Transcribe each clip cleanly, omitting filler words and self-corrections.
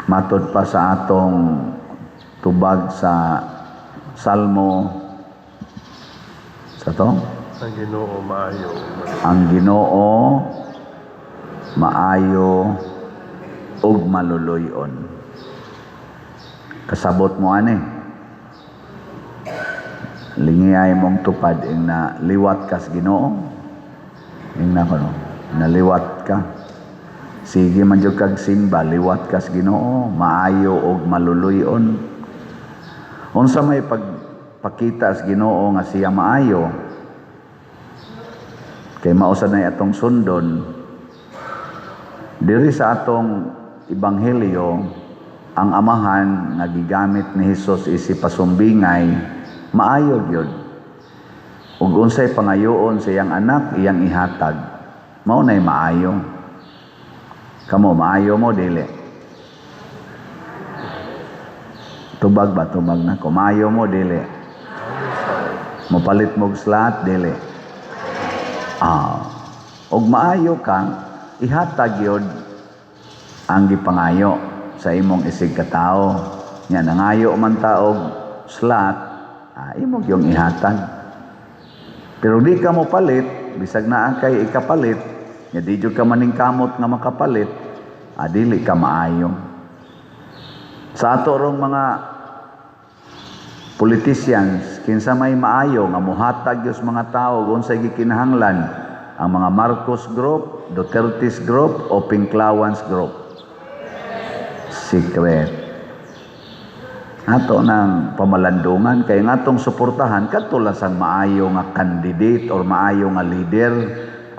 Matod pa sa atong tubag sa Salmo sa to. Ang Ginoo maayo. Ang Ginoo maayo ug maluluy-on. Kasabot mo ani. Lingiyay mong tupad ing na liwat kas Ginoo. Ing na kono, naliwat ka. Sige man jud kag simba, liwat kas Ginoo, maayo ug maluluy-on. Unsa may pagpakita sa Ginoo nga siya maayo? Kay mao sad nay atong sundon. Diri sa atong ebanghelyo, ang amahan nga gigamit ni Hesus isip pasumbingay, maayo gyud. Ug unsay pangayoon sa iyang anak, iyang ihatag. Mao nay maayo. Kamo, maayo mo, dili? Tubag ba? Tubag na. Kumayo mo, dili? Mopalit mo slot, dili? Ah. Og maayo ka, ihatag yun ang gipangayo sa imong isig katao. Nya nangayo man ta og slot, imo yung ihatag. Pero di ka mo palit, bisag naa kay ikapalit, nya di jud ka maningkamot nga makapalit, dili ka maayo. Sa ato rong mga politicians, kinsa may maayo nga mohatag gyud sa mga tawo kung unsay gikinahanglan, ang mga Marcos Group, Duterte's Group o Pinklawans Group? Secret. Ato nang pamalandungan kay nga atong suportahan kadto lang sang maayo nga candidate or maayo nga leader.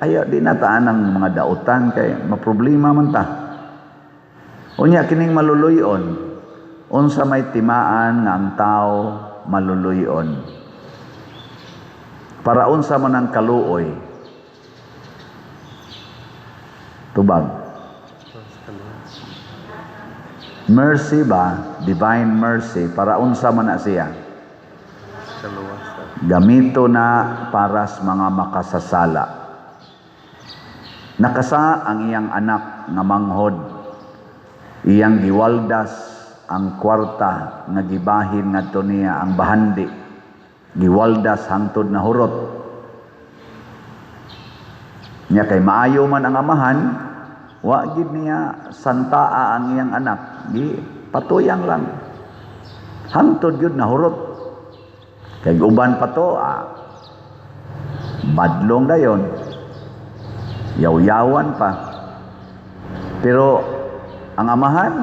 Ayo di na taan ang mga dautan kay maproblema man ta. Unya kining maluluyon, unsa may timaan nga ang tao maluluyon? Para unsa man ang kaluoy? Tubag. Mercy ba? Divine mercy. Para unsa man na siya? Kaluwasan. Gamito na para sa mga makasasala. Nakasa ang iyang anak nga manghod. Iyang giwaldas ang kwarta nga gibahin ngadto niya ang bahandi. Giwaldas hangtod na hurot. Nya kay maayo man ang amahan, wa gid niya santaa ang iyang anak, gi patuyang lang. Hangtod gyud nahurot. Kay uban pa to, badlong dayon. Yaw-yawan pa. Pero ang amahan,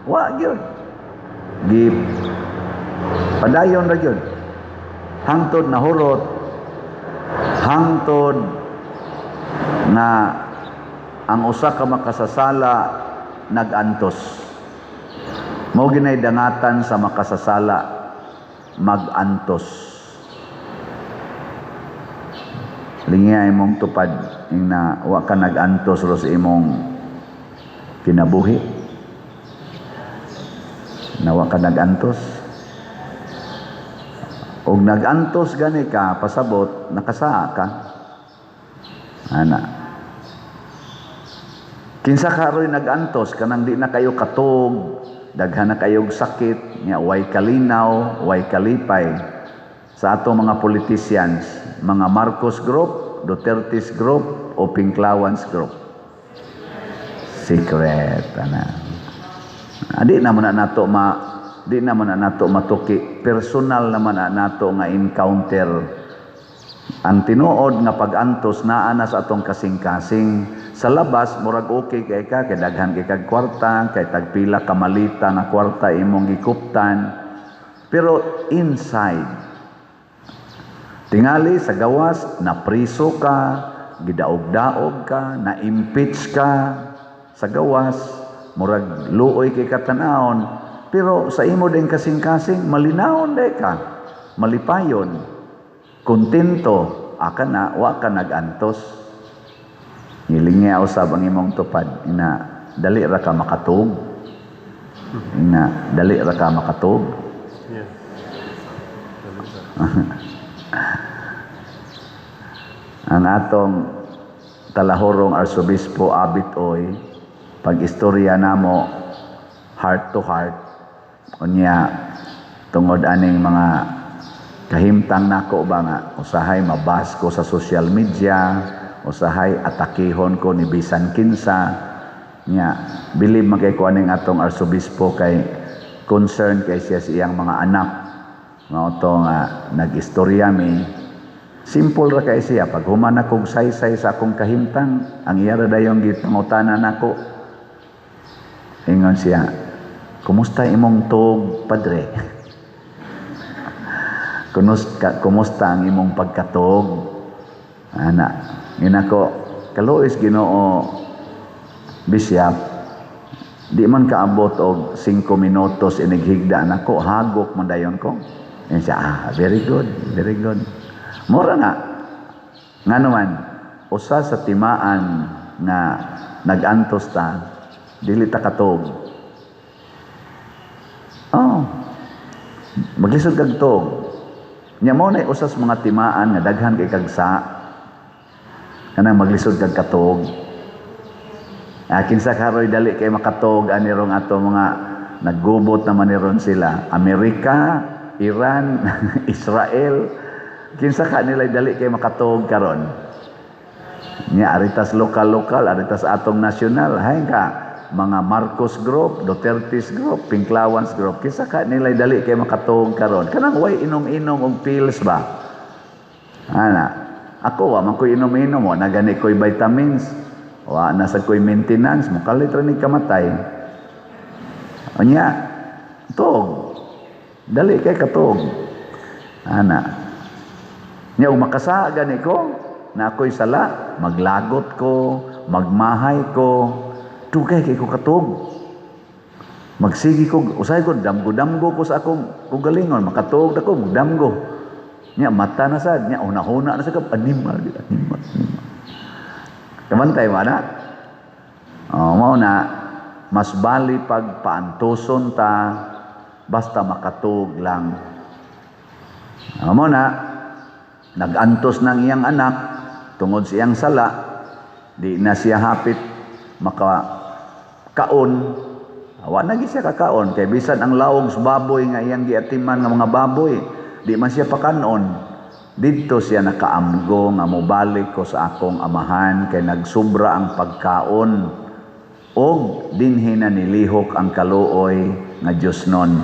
wa gyud. Gi padayon ra gyud. Hangtod nahurot, hangtod nga ang usa ka makasasala nag-antos. Mao ginay dangatan sa makasasala, mag-antos. Lingiyay mong tupad ing na wa ka nag-antos ro sa imong kinabuhi. Na wa ka nag-antos. Og nag-antos gani ka, pasabot, nakasaa ka. Ana. Kinsa karoy nag-antos kanang di na kayo katog, daghan na kayog sakit, nya way kalinaw, way kalipay. Sa ato mga politicians, mga Marcos Group, Duterte's Group o Pinklawans Group. Secret ana. Di na man na nato matuki, personal naman na nato nga encounter. Ang tinuod nga pag-antos naa na sa atong kasing-kasing. Sa labas murag okay kay ka, kay daghan kay kag kwarta, kay tagpila ka malita nga kwarta imong gikuptan. Pero inside, tingali sa gawas napriso ka, gidaog-daog ka, na-impeach ka sa gawas, murag luoy kay katanawon, pero sa imo din kasing-kasing malinawon day ka, malipayon, kontento, aka na, wa ka nag-antos. Ngilingi usab ang imong tupad, ina dali ra ka makatug. Ina dali ra ka makatug. Yes. Dali ra. Ang atong talahorong Arsobispo Abit Oy, pag istorya namo Heart to heart. Unya tungod aning mga kahimtang nako ba nga usahay mabas ko sa social media, usahay atakihon ko ni bisan kinsa. Nya bilib man kay ko aning atong arsobispo kay concern kay siya sa iyang mga anak. Mao to nga nag-istorya mi. Simple ra kay siya. Pag human akong saysay sa akong kahimtang, ang iya ra dayong gipangutana nako. Ingon siya, "Kumusta imong tuog, padre? Kumusta, kumusta ang imong pagkatuog?" Ana, ingon ako, "Kaluoy sa Ginoo, Bishop, di man kaabot og 5 minutos inighigda nako, hagok man dayon ko." Ingon siya, "Ah, very good, very good." Mura na. Nga naman, usa sa timaan nga nag-antos ta, dili ta katuog. Oh. Maglisod kag tuog. Nya mao na usa sa mga timaan nga daghan kay kag sa kanang maglisod kag katuog. Ah, kinsa karoy dali kay makatuog ani rong ato mga naggubot naman ni ron sila? Amerika, Iran, Israel. Kinsa ka nila dali kay makatuog karon? Nya aritas lokal-lokal, aritas atong nasyonal, hay ka mga Marcos Group, Duterte's Group, Pinklawans Group, kinsa ka nila dali kay makatuog karon? Kanang way inom-inom og pills ba? Ana, ako wa man ko'y inom-inom, wa na gani ko'y vitamins, wa na sa ko'y maintenance, mukalit ra ni kamatay. Unya, tuog. Dali kay katuog. Ana. Nya ug makasa gani ko, na ako'y sala, maglagot ko, magmahay ko, dugay kay ko katuog. Magsigi ko, usay ko, damgo-damgo ko sa akong kaugalingon, makatuog na ko, magdamgo. Nya mata na sad, nya huna-huna na sa ka, animal, animal, animal. Kabantay mo na? Oh, mao na, mas bali pag paantuson ta, basta makatuog lang. Oh, mao na, nag-antos ng iyang anak, tungod sa iyang sala, di na siya hapit maka kaon. Wa na gyud siya kakaon kay bisan ang lawog sa baboy nga iyang giatiman nga mga baboy, di man siya pakanon. Didto siya nakaamgo nga mobalik ko sa akong amahan kay nagsubra ang pagkaon, og dinhi na nilihok ang kaluoy nga Dios nun.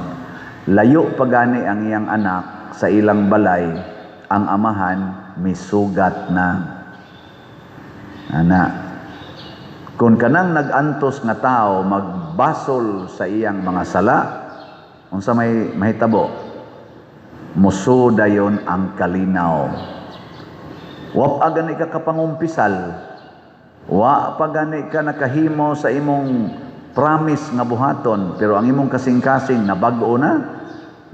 Layo pa gani ang iyang anak sa ilang balay, ang amahan misugat na. Ana, kung kanang nag-antos nga tao magbasol sa iyang mga sala, unsa may mahitabo? Muso dayon ang kalinaw. Wa pa gani ka kapangumpisal. Wa pa gani ka nakahimo sa imong promise nga buhaton, pero ang imong kasing-kasing nabag-o na,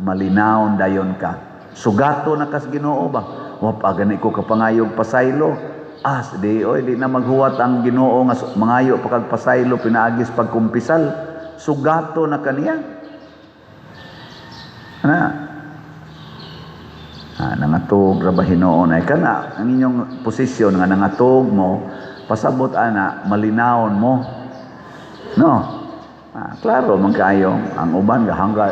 malinawon dayon ka. Sugato na kas Ginoo ba? Wa pa gani ko kapangayog pasaylo. As di oy, di na maghuwat ang Ginoo nga mangayo pa kag pasaylo pinaagis pagkumpisal. Sugato na kaniya. Ana. Ah, nangatog ra ba hinuon ay kana ang inyong posisyon nga nangatog mo, pasabot ana malinawon mo. No. Ah, klaro man kaayo ang uban ga hangga,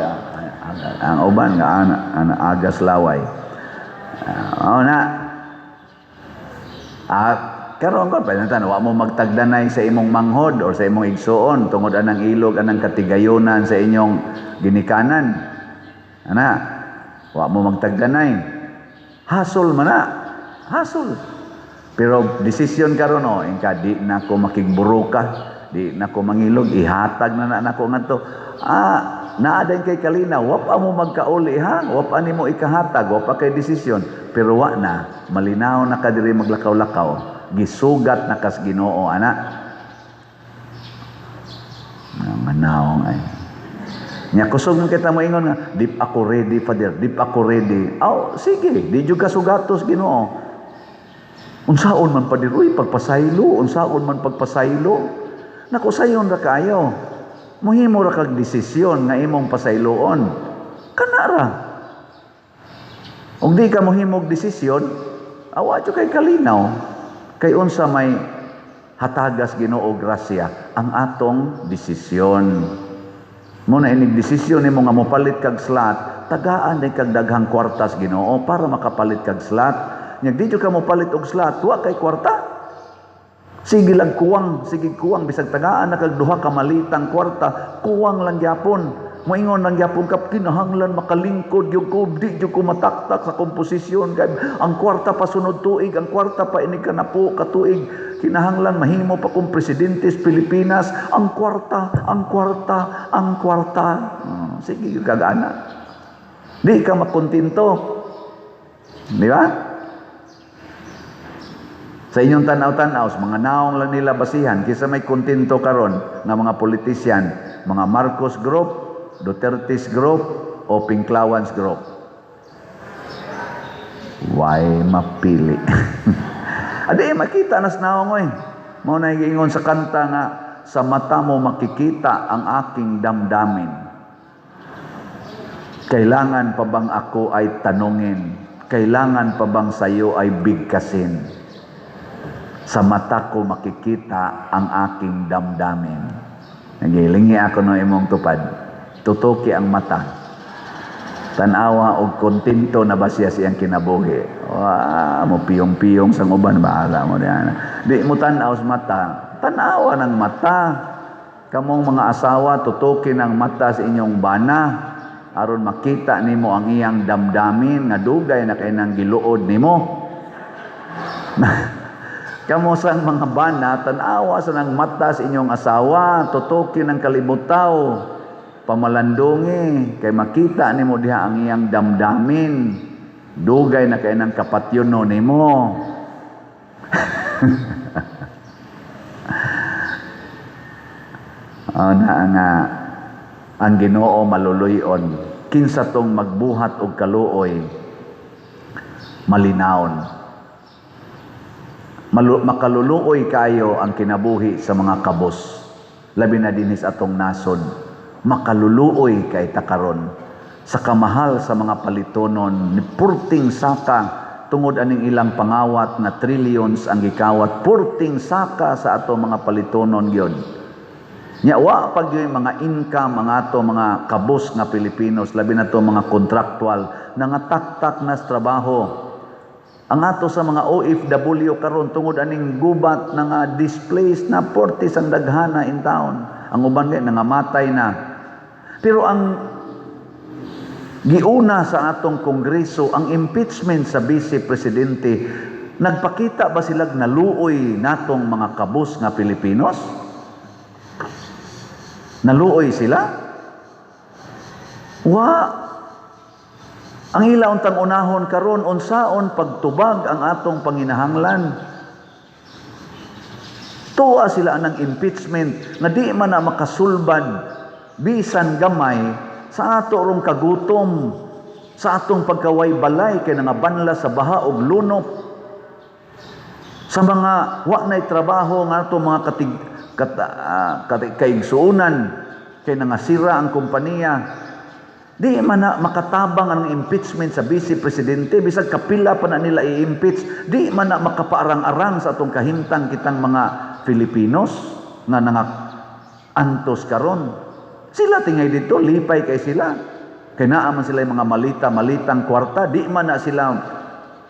ang uban nga ana, ana agas laway. Ah, na. Ah, karon ko pa wa mo magtagdanay sa imong manghod or sa imong igsuon tungod anang ilog, anang katigayonan sa inyong ginikanan. Ana, wa mo magtagdanay. Hasol man na. Hasol. Pero desisyon karon no, ingka di na ko makigburuka, di na ko mangilog, ihatag na na nako ngadto. Ah, naa din kay kalinaw, wa pa mo magkauli ha, wa pa nimo ikahatag, wa pa kay desisyon, pero wa na, malinaw na ka diri maglakaw-lakaw, gisugat na kas Ginoo ana. Nga naong ay. Nya kusog man kita moingon nga, "Di pa ako ready, Father, di pa ako ready." Aw, sige, di jud ka sugatos Ginoo. Unsaon man pa uy, pagpasaylo, unsaon man pagpasaylo. Naku, sayon ra kayo. Muhimo ra kag desisyon nga imong pasayloon. Kana ra. Ug di ka mohimog desisyon, awa jud kay kalinaw. Kay unsa may hatagas Ginoo grasya ang atong desisyon. Mao na inig desisyon nimo nga mopalit kag slot, tagaan din kag daghang kwartas Ginoo para makapalit kag slot. Nya di jud ka mopalit og slot, wa kay kwarta. Sige lang kuwang, sige kuwang, bisag tagaan na kag duha ka malitang kwarta, kuwang lang gyapon. Moingon lang gyapon ka, kinahanglan makalingkod gyud ko, di gyud ko mataktak sa komposisyon kay ang kwarta pa sunod tuig, ang kwarta pa inig ka napo ka tuig, kinahanglan mahimo pa kong presidente sa Pilipinas, ang kwarta, ang kwarta, ang kwarta. Sige gyud kag ana. Di ka makontento. Di ba? Sa inyong tanaw-tanaw, sa mga naong lang nila basihan, kisa may kontento karon nga mga politician, mga Marcos Group, Duterte's Group, o Pinklawans Group? Why mapili? Adi makita nas naong oy. Mao na giingon sa kanta nga, "Sa mata mo makikita ang aking damdamin. Kailangan pa bang ako ay tanungin? Kailangan pa bang sayo ay bigkasin? Sa mata ko makikita ang aking damdamin." Nagilingi ako no imong tupad. Tutuki ang mata. Tanawa og kontento na ba siya siyang kinabuhi. Wa mo piyong-piyong sang uban, bahala mo diyan. Di mo tan-aw sa mata. Tanawa ng mata. Kamong mga asawa, tutuki ng mata sa inyong bana aron makita nimo ang iyang damdamin nga dugay na kay nang giluod nimo. Kamo sang mga bana, tanawa sa nang mata sa inyong asawa, tutuki ng kalibutaw, pamalandungi, kay makita nimo diha ang iyang damdamin. Dugay na kay nang kapatyono nimo. Oh, na nga ang Ginoo maluluy-on. Kinsa tong magbuhat og kaluoy, malinawon. Makaluluoy kayo ang kinabuhi sa mga kabos. Labi na dinhi sa atong nasod. Makaluluoy kay takaron. Sa kamahal sa mga palitonon ni purting saka tungod aning ilang pangawat nga trillions ang gikawat, purting saka sa ato mga palitonon gyud. Nya wa pag yung mga income ang ato mga kabos nga Pilipinos, labi na to mga contractual nangataktak na sa trabaho. Ang ato sa mga OFW karon tungod aning gubat na nga displaced na 40 sang daghana in town. Ang uban kay nangamatay na. Pero ang giuna sa atong kongreso ang impeachment sa vice presidente, nagpakita ba sila naluoy natong mga kabos nga Pilipinos? Naluoy sila? Wa. Ang ila untang unahon karon, unsaon pagtubag ang atong panginahanglan. Tuwa sila ang impeachment nga di man na makasulbad bisan gamay sa ato rong kagutom, sa atong pagkaway balay kay nangabanla sa baha og lunop, sa mga wa nay trabaho nga ato mga katig kat, kaigsuonan kay nangasira ang kompanya. Di man na makatabang ang impeachment sa vice presidente, bisag kapila pa na nila i-impeach, di man na makapaarang-arang sa atong kahimtang kitang mga Filipinos nga nanga-antos karon. Sila tingay dito, lipay kay sila. Kay naa man sila yung mga malita, malitang kwarta, di man na sila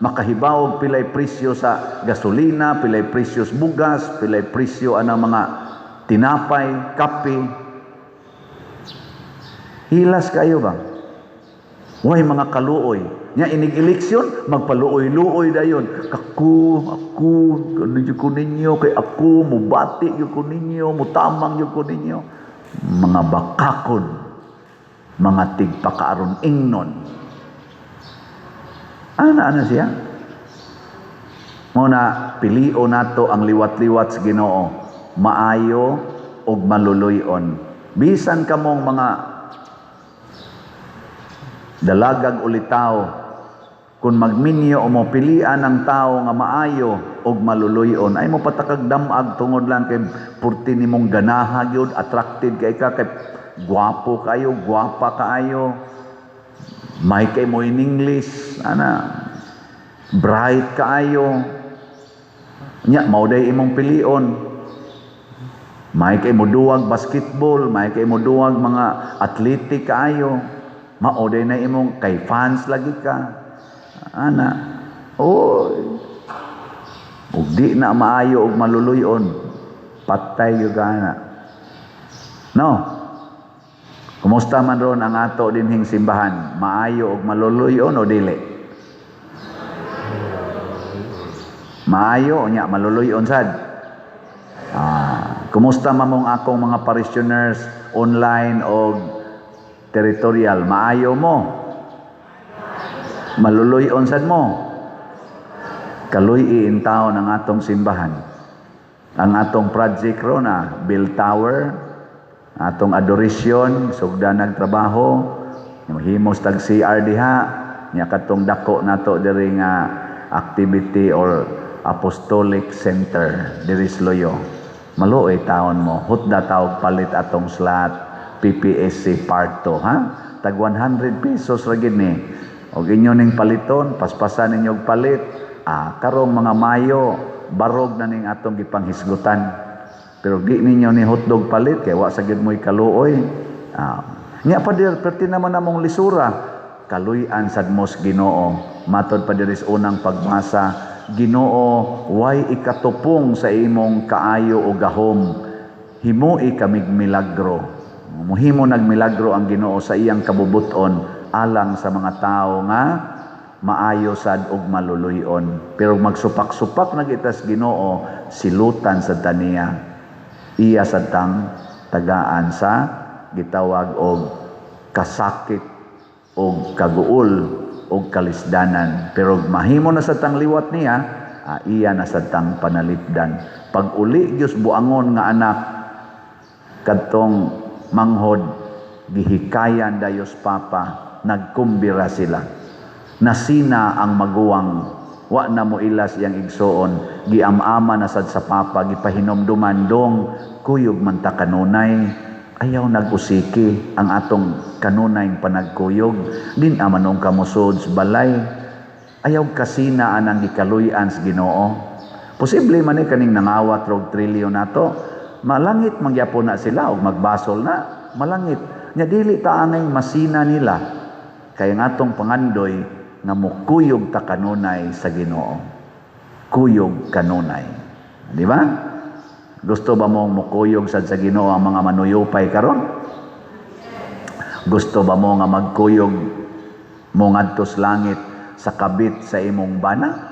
makahibaw pilay presyo sa gasolina, pilay presyo sa bugas, pilay presyo anang mga tinapay, kape. Hilas kayo ba? Way mga kaluoy. Nya inig eleksyon, magpaluoy-luoy dayon. Kaku, aku, ano ko ninyo, kay ako, mubati gyud ko ninyo, mutamang gyud ko ninyo. Mga bakakon, mga tigpakaaron ingnon. Ana, ana siya? Muna, pilio nato ang liwat-liwat sa Ginoo. Maayo og maluluy-on. Bisan kamong mga dalagag ulitaw, kung magminyo o mopilian ang tao nga maayo og maluluy-on, ay mo patakag damag tungod lang kay purti nimong ganaha gyud, attracted kay ka, kay gwapo kayo, gwapa kaayo, may kay mo in English, ana, bright kaayo, nya mao day imong pilion. May kay mo duwag basketball, may kay mo duwag mga athletic kaayo. Mao day na imong kay fans lagi ka. Ana. Oy. Ug di na maayo og maluluyon, patay gyud ka ana. No? Kumusta man ron ang ato dinhing simbahan? Maayo og maluluyon o dili? Maayo nya maluluyon sad. Ah, kumusta man mong akong mga parishioners online o territorial? Maayo mo? Maluluyon sad mo? Kaluy taon ang atong simbahan. Ang atong project ron Bell Tower, atong adoration, sugda nagtrabaho, himos tag CR diha, nya katong dako nato diri nga activity or apostolic center diri sa Loyo. Maluoy taon mo, hutda tawag palit atong slot PPSC part 2, ha? Tag 100 pesos ra gid ni. Og inyo ning paliton, paspasan ninyo og palit. Ah, karong mga Mayo, barog na ning atong gipanghisgutan. Pero di ninyo ni hotdog palit kay wa sa gid mo'y kaluoy. Ah, nya pader, perti naman namong lisura. Kaluy-an sad mos Ginoo. Matod pa diri sa unang pagbasa, Ginoo, way ikatupong sa imong kaayo o gahom. Himui kamig milagro. Muhimo nagmilagro ang Ginoo sa iyang kabubuton alang sa mga tao nga maayo sad og maluluyon. Pero magsupak-supak na gitas Ginoo, silutan sa taniya. Iya sad tang tagaan sa gitawag og kasakit og kaguol og kalisdanan. Pero mahimo na sa tang liwat niya, iya na sa tang panalipdan. Pag uli Diyos buangon nga anak kadtong manghod, gihikayan dayos papa, nagkumbira sila. Nasina ang maguwang, wa na mo ilas iyang igsoon, giamama na sad sa papa, gipahinomduman dong, kuyog man ta kanunay, ayaw nag-usiki ang atong kanunay panagkuyog, din amanong kamusod sa balay, ayaw kasina anang gikaluy-an sa Ginoo. Posible man ni kaning nangawat rog trilyon nato, malangit mangyapon na sila og magbasol na, malangit. Nya dili ta angay masina nila kay ang atong pangandoy nga mukuyog ta kanunay sa Ginoo. Kuyog kanunay. Di ba? Gusto ba mong mukuyog sad sa Ginoo ang mga manuyupay karon? Gusto ba mo nga magkuyog mo ngadto sa langit sa kabit sa imong bana?